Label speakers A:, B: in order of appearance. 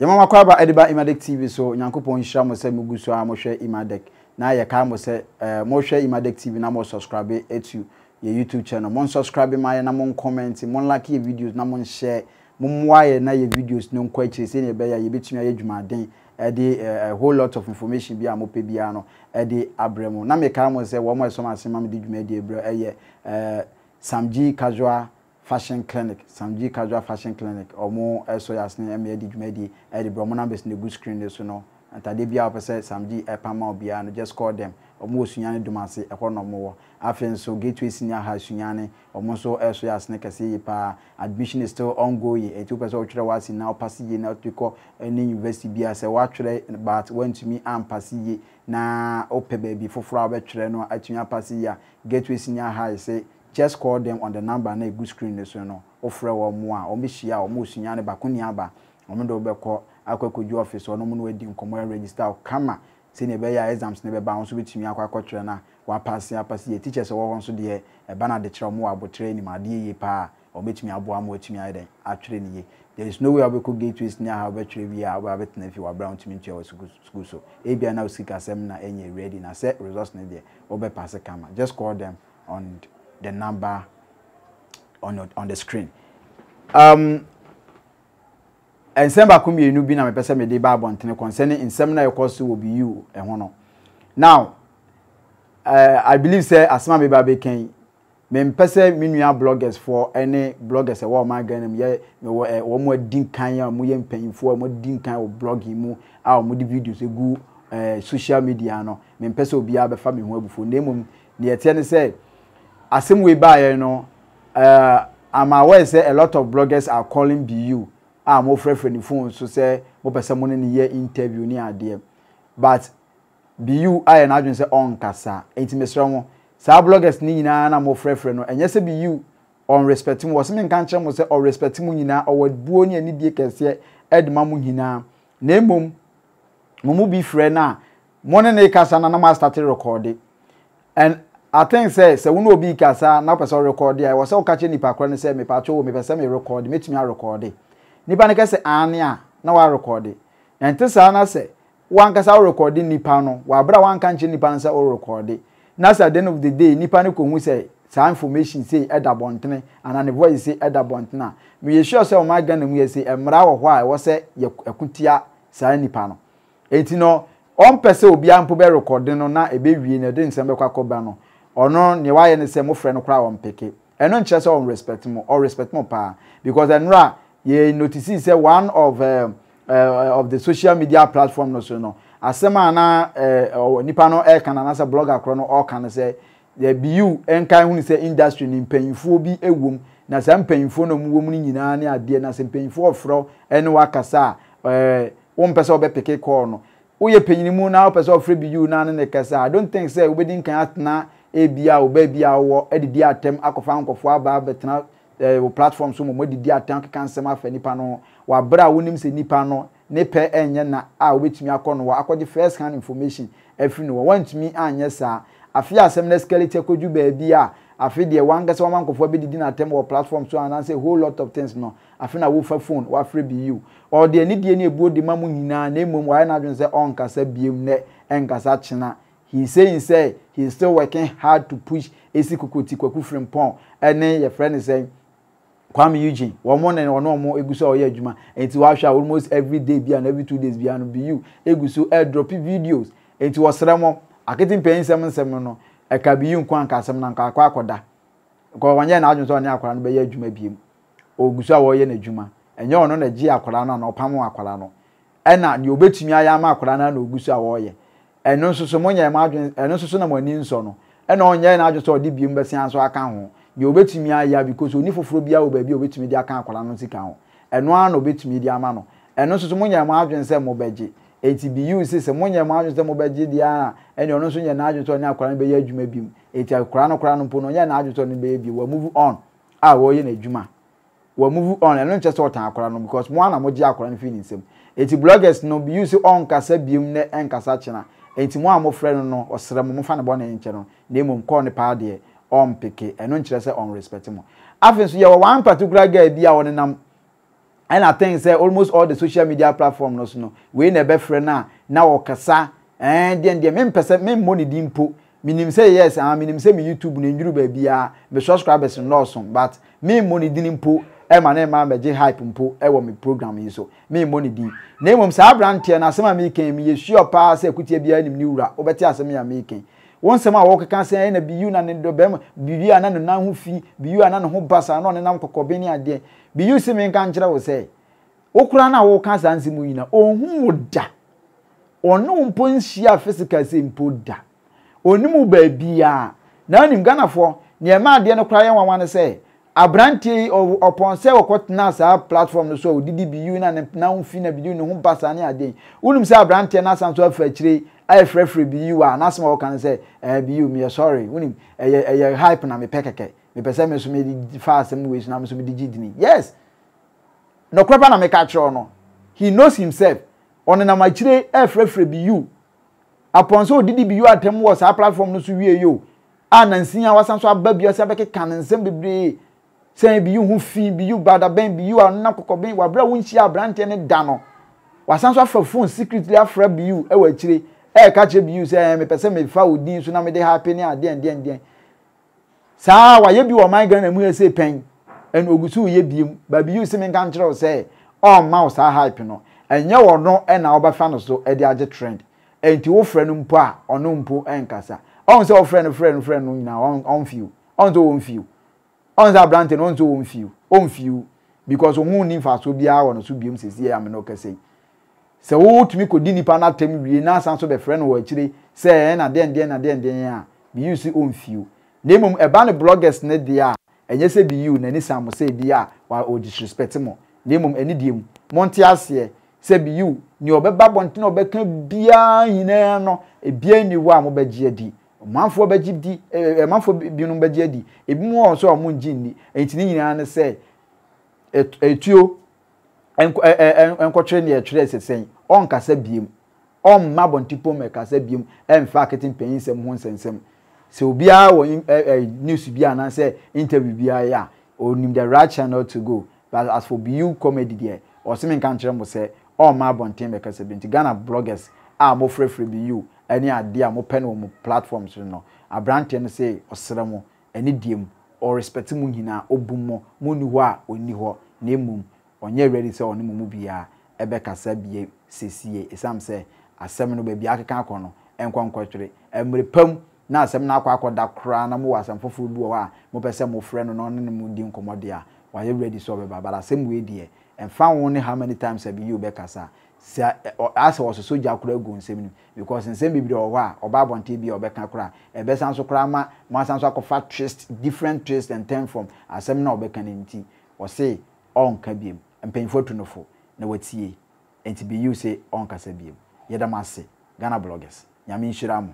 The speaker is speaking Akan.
A: Yɛma mo akwaaba de ba Imadek TV so, Nyankopɔn nhyira mo sɛ mogu so ara mohwɛ Imadek. Na yɛkae mo sɛ eh, mohwɛ Imadek TV na mo subscribe to yɛ YouTube channel. Mon subscribe ma yɛ na mon comment, mon like yɛ videos na mon share. Mommoa yɛ na yɛ videos no nkɔ akyire sɛnea ɛbɛyɛ a yɛbɛtumi ayɛ dwumaden de eh, a whole lot of information bi a mopɛ biara no de abrɛ mo. Na mekae mo sɛ wɔn a ɛsɔ m'ase ma mede dwumadie brɛ ɛyɛ eh, Samgee Casual Fashion Clinic, Samgee Casual Fashion Clinic, wɔn sɔ yɛn asene ma yɛde dwumadie de brɛ. Wɔn numbers no gu screen no so no. Ntadeɛ biara a wopɛ sɛ Samgee pam ma wo biara no, just call them. Wɔn wɔ Sunyani Dumase, ɛhɔ na wɔn wɔ. Afei nso Gateway Senior High Sunyani, wɔn nso sɔ yɛn asene kɛseɛ yie pa ara. Admission is still ongoing, enti wopɛ sɛ wotwerɛ w'ase na wopase yie na wotumi kɔ ne university biara, sɛ woatwerɛ but woantumi ampase yie na wopɛ baabi foforɔ a wobɛtwerɛ no atumi apase yie a, Gateway Senior High se Just call them on the number no a ɛgu screen no so no, wofrɛ wɔn a, wɔbɛhyia wo, wɔn resua no baako nni aba, wɔn de wo bɛkɔ akɔ akɔduru office hɔ na wɔne wo adi nkɔmmɔ aregister wo kama sɛdeɛ ɛbɛyɛ a exams no bɛba a wo nso wobɛtumi akɔ akɔtwerɛ na woapase apase yie. Teachers a wɔwɔ hɔ nso deɛ, ɛba no adekyerɛ a, wɔwɔ aboterɛ nim adeɛ yie pa ara, wɔbɛtumi aboa ama woatumi ayɛ dɛn atwerɛ no yie. There is no way a wobɛkɔ Gateway Senior High wobɛtwerɛ wie a wobɛba abɛtena fie wɔ aberɛ a wontumi ntua wɔ sukuu so. Ebia na wo sikasɛm na ɛnyɛ ready na sɛ results no deɛ wobɛpase kama. Just call them on the number on, on the screen. Um, nsɛm baako mmienu bi na mepɛ sɛ mede ba abɔntene concerning nsɛm na ɛkɔ so wɔ BU ɛho no. Now, I believe sɛ asɛm a meba bɛka yi, mempɛ sɛ me nua bloggers foɔ ne bloggers ɛwɔ ɔman Ghana mu yɛ mewɔ ɛ wɔn adi nkan a wɔyɛ mpanyinfoɔ a wɔn adi nkan wɔ blogging mu a wɔde videos egu ɛɛ social media no, mempɛ sɛ obiara bɛfa me ho abufuo na mmom Deɛ ɛteɛ ne sɛ, asɛm wei baeɛ no, uh, I'm aware sɛ a lot of bloggers are calling BU a mofrɛfrɛ ne phone so sɛ mopɛ sɛ mo ne no yɛ interview ne adeɛ. But BU ayɛ n'adwene sɛ ɔnkasa. Enti mesrɛ mo, saa bloggers ne nyinaa na mofrɛfrɛ no, ɛnyɛ sɛ BU ɔnrespect mo, wɔse menka nkyerɛ mo sɛ ɔrespect mo nyinaa, ɔwɔ buo ne anidie kɛseɛ de ma mo nyinaa. Na mmom, mo mu bi frɛ no a, Mo ne no rekasa na na mo astate rekɔɔde. And I think sɛ sɛ wo ne obi rekasa na wopɛ sɛ ɔrekɔɔde a, ɛwɔ sɛ woka kyerɛ nipa korɔ no sɛ mepatwo o, mepɛ sɛ merekɔɔde, mɛtumi arekɔɔde? Nipa no kɛ sɛ aane a, na warekɔɔde. Ɛnte saa na sɛ wo ankasa worekɔɔde nipa no wɔ aberɛ a woanka nkyerɛ nipa no sɛ worekɔɔde, na sɛ at the end of the day nipa no kɔhu sɛ saa information sei ɛda bɔntene anaa ne voice sei ɛda bɔntene a, meyɛ sure sɛ ɔman Ghana mu yɛ sei, mmara wɔ hɔ a ɛwɔ sɛ yɛko tia saa nipa no. Enti no, ɔmpɛ sɛ obiara mpo bɛrekɔde no na ɛbɛwie no ɛde nsɛm bɛkɔ akɔba no. Ɔno, nea wayɛ ne sɛ mofrɛ no koraa a ɔmpeke. Ɛno nkyerɛ sɛ ɔnrespect mo, ɔrespect mo paa. Because ɛnora yɛ noticee sɛ one of eh, eh, of the social media platform no so no, asɛm a na eh, nipa no ɛreka no anaasɛ blogger korɔ no ɔreka no sɛ BU nkae hunu sɛ industry no mpanyinfoɔ bi wɔ mu na saa mpanyinfoɔ no a wɔwɔ mu no nyinaa ne adeɛ na sɛ mpanyinfoɔ refrɛ wo ne wo akasa a eh, wompɛ sɛ wobɛpeke call no. Woyɛ panyin mu na wopɛ sɛ ɔfrɛ BU na ne ne kasa a, I don't think sɛ wobɛdi nkan atena ebia wo baabi a wowɔ adidi atɛm akɔfa nkurɔfoɔ aba abɛtena eh, wo platform so mmom adidi atɛm akeka nsɛm afa nipa no ho wɔ abere a wonim sɛ nipa no ne pɛ nyɛ na a wobɛtumi akɔ no hɔ akɔgye first hand information afiri no hɔ. Woantumi anyɛ saa. Afei a asɛm no escalate akɔduru baabi a afei deɛ wankasa wama nkurɔfoɔ abɛdidi no atɛm wɔ platform so anaasɛ a whole lot of things no, afei na wofa phone wafrɛ BU. Ɔde anidie ne abuo de ma mo nyinaa na mmom wayɛ n'adwene sɛ ɔnkasa biom nnɛ, ɛnkasa kyena. He is saying sɛ he is still working hard to push Esi Kokoti, Kwaku Frimpong ɛne yɛfrɛ no sɛn, Kwame Eugene, wɔn ne ɔne wɔn egu so a ɔyɛ adwuma. Nti wahwɛ a almost every day bi and every 2 days bi no BU egu so ɛdrop videos. Nti wɔsrɛ mo, akete mpanyin nsɛm nsɛm no, ɛka BU nko anka asɛm no anka akɔ akɔda. Nka ɔnyɛ n'adwene sɛ ɔne akwadaa no bɛyɛ adwuma biem. Ɔgu so a wɔreyɛ n'adwuma. Ɛnyɛ ɔno na ɛgye akwadaa no anaa ɔpamo akwadaa no. Ɛna deɛ ɔbɛtumi ayɛ ama akwadaa no na ɔgu so a wɔreyɛ. Ɛno nso so monyɛ mo adwene, ɛno nso so na mo ani nsɔ no. Ɛna ɔnyɛ n'adwene sɛ ɔde biem bɛsen nso aka ho. Deɛ ɔbɛtumi ayɛ because ɔni foforɔ biara wɔ baabi a ɔbɛtumi de aka akwadaa no sika ho. Ɛno ara na ɔbɛtumi de ama no. Ɛno nso so monyɛ mo adwene sɛ mobɛgye. Enti BU se sɛ monyɛ mo adwene sɛ mobɛgye deɛ a, ɛne ɔno nso nyɛ n'adwene sɛ ɔne akwadaa no bɛyɛ adwuma biom. Enti akwadaa no koraa no mpo no ɔnyɛ n'adwene sɛ ɔne no bɛyɛ bio. Wa move on a wɔreyɛ n'adwuma. Wa move on, ɛno nkyerɛ sɛ ɔtan akwadaa no because mo ara na mogye akwadaa no firi ne nsam. Enti bloggers no, BU se ɔnkasa biom nɛ ɛnkasa kyena. Enti mo a mofrɛ no no, ɔsrɛ mo momfa ne bɔne nkyɛ no, na mmom call no paa deɛ, ɔmpeke. Ɛno nkyerɛ sɛ ɔnrespect mo. Afei nso yɛwɔ one particular girl bi a ɔnenam Ɛna I think sɛ almost all the social media platform no so no, wei na ɛbɛfrɛ no a na ɔkasa ɛɛn deɛn deɛ mempɛ sɛ memmɔ ne din mpo. Menim sɛ yes ah menim sɛ me YouTube no nnuru baabiara, me subscribers nnɔɔso but memmɔ ne din mpo ɛma ne mma mmɛgye hype mpo ɛwɔ me program yi so. Memmɔ ne din. Na mmom saa aberanteɛ no asɛm a mereka yi meyɛ sure paa sɛ akutia biara nim ne wura, wobɛte asɛm yi a mereka yi. Wo nsɛm a wɔkeka sɛ ɛna Biyu na ne dɔ bɛrima, Biyu a na ne nan ho fi, Biyu a na ne ho basa na ɔnenam kɔkɔben ne adeɛ. Biyu se menka nkyerɛ wo sɛ, wo koraa no a woka saa nsɛm yi nyinaa, ɔnhu wo da. Ɔne wo mpo nhyiaa physical sei mpo da. Ɔnnim wo baabiara. Na wonim, Ghanafoɔ, nea ɛma adeɛ no koraa yɛ nwanwa ne sɛ, aberanteɛ yi, ɔpɔn sɛ ɔkɔtenaa saa platform no so a ɔdidi Biyu na ne nan ho fi na Biyu ne ho basa ne adeɛ yi. Wonim sɛ aberanteɛ no asan so afa akyire yi ɛrefrɛfrɛ Biyu a, n'asɛm a ɔka ne sɛ, ɛɛ Biyu, meyɛ sorry, wonim, ɛyɛ, ɛyɛ hype na mepɛ kɛkɛ. Mepɛ sɛ me nso mede fa asɛm wei so na me nso mede gye dini. Yes! Nɔkorɛ pa na meka kyerɛ wo no. He knows himself. Ɔnenam akyire ɛrefrɛfrɛ Biyu. Apɔn sɛ ɔdidi Biyu atɛm wɔ saa platform no so wie yi o, a nansin a wasan so aba bio asan bɛkeka ne nsɛm bebree sɛ Biyu ho fi, Biyu badabɛn, Biyu a ɔnenam kɔkɔben wɔ abere a wonhyia aberanteɛ no da no. Wasan so afa phone secretly afrɛ Biyu wɔ akyire ɛreka kyerɛ Biyu sɛ ɛɛ mepɛ sɛ mefa wo din so na mede hype ne adeɛ ndeɛ ndeɛ. Saa ara wayɛ bi wɔ ɔman Ghana mu ɛsei pɛn ɛna ogu so reyɛ biem but Biyu se menka nkyerɛ wo sɛ ɔmma wo saa hype no ɛnyɛ ɔno ɛna wobɛfa no so de agye trend ɛnti wo frɛ no mpo a ɔno mpo ɛnkasa ɔhu sɛ wofrɛ no frɛ no frɛ no nyinaa ɔnfi wo ɔhu sɛ ɔnfi wo ɔhu sɛ aberante no ɔhu sɛ ɔnfi wo ɔnfi wo because wo ho nni mfasoɔ biara wɔ no so biom sɛsi a me ne wo kasa yi. Sɛ wotumi kɔdi nipa no atɛm wie na asan nso bɛfrɛ no wɔ akyire sɛ ɛɛ na deɛn deɛn na deɛn deɛn a, Biyu se ɔmfio. Na mmom ɛba no bloggers no deɛ a, ɛnyɛ sɛ Biyu n'ani sa mo sɛ bi a wa ɔdisrespect mo. Na mmom anidie mu, monte aseɛ sɛ Biyu, nea ɔbɛba abɔntene a ɔbɛka biara nyinaa no, ebiara nni hɔ a mobɛgye adi. Ɔmanfoɔ bɛgye di, ɛɛ ɔmanfoɔ binom bɛgye adi, ebinom wɔ hɔ nso a wɔnngye nni. Enti ne nyinaa ne sɛ, ɛtuo nkɔtwere nea ɛtwerɛ sɛ sɛn, ɔnkasa biom, ɔmma abɔntepɔ mmɛkasa biom, ɛmfa akete mpanyinsɛm ho nsɛnsɛm. Sɛ obiara wɔ news bi anaasɛ interview biara yɛ a, ɔnim the right channel to go. But as for BU comedy deɛ, ɔse menka nkyerɛ mo sɛ ɔmma abɔnten mmɛkasa biom. Nti Ghana bloggers a mofrɛfrɛ BU ne adeɛ a mopɛ no wɔ mo platforms so no, aberanteɛ no se ɔsrɛ mo, anidie mu, ɔ respect mo nyinaa, ɔbu mo, mo nni hɔ a ɔnni hɔ, na mmom ɔnyɛ ready sɛ ɔne mo mu biara bɛkasa bio sesie, ɛsiane sɛ asɛm no baabi a akeka akɔ no nkɔ nkɔtwere. Mmere pa mu na asɛm no akɔ akɔda koraa na mowɔ asɛm foforɔ bi wɔ hɔ a mopɛ sɛ mofrɛ no na ɔne mo di nkɔmmɔ deɛ a, wayɛ ready sɛ ɔbɛba, but asɛm wei deɛ ɛmfa ho ne how many times a bio bɛkasa, Sɛ asɛ ɔsosɔ gya koraa gu nsɛm no mu because nsɛm bebree wɔ hɔ a ɔba abɔnten bi a ɔbɛka koraa a ɛbɛsan so koraa ama mo asan so akɔfa twist different twist and turn from asɛm no a ɔbɛka no nti ɔse ɔnka biom mpanyinfoɔ atu no fo na watie nti Biyiw se ɔnkasa biom yɛda mo ase Ghana bloggers Nyame nhyira mo.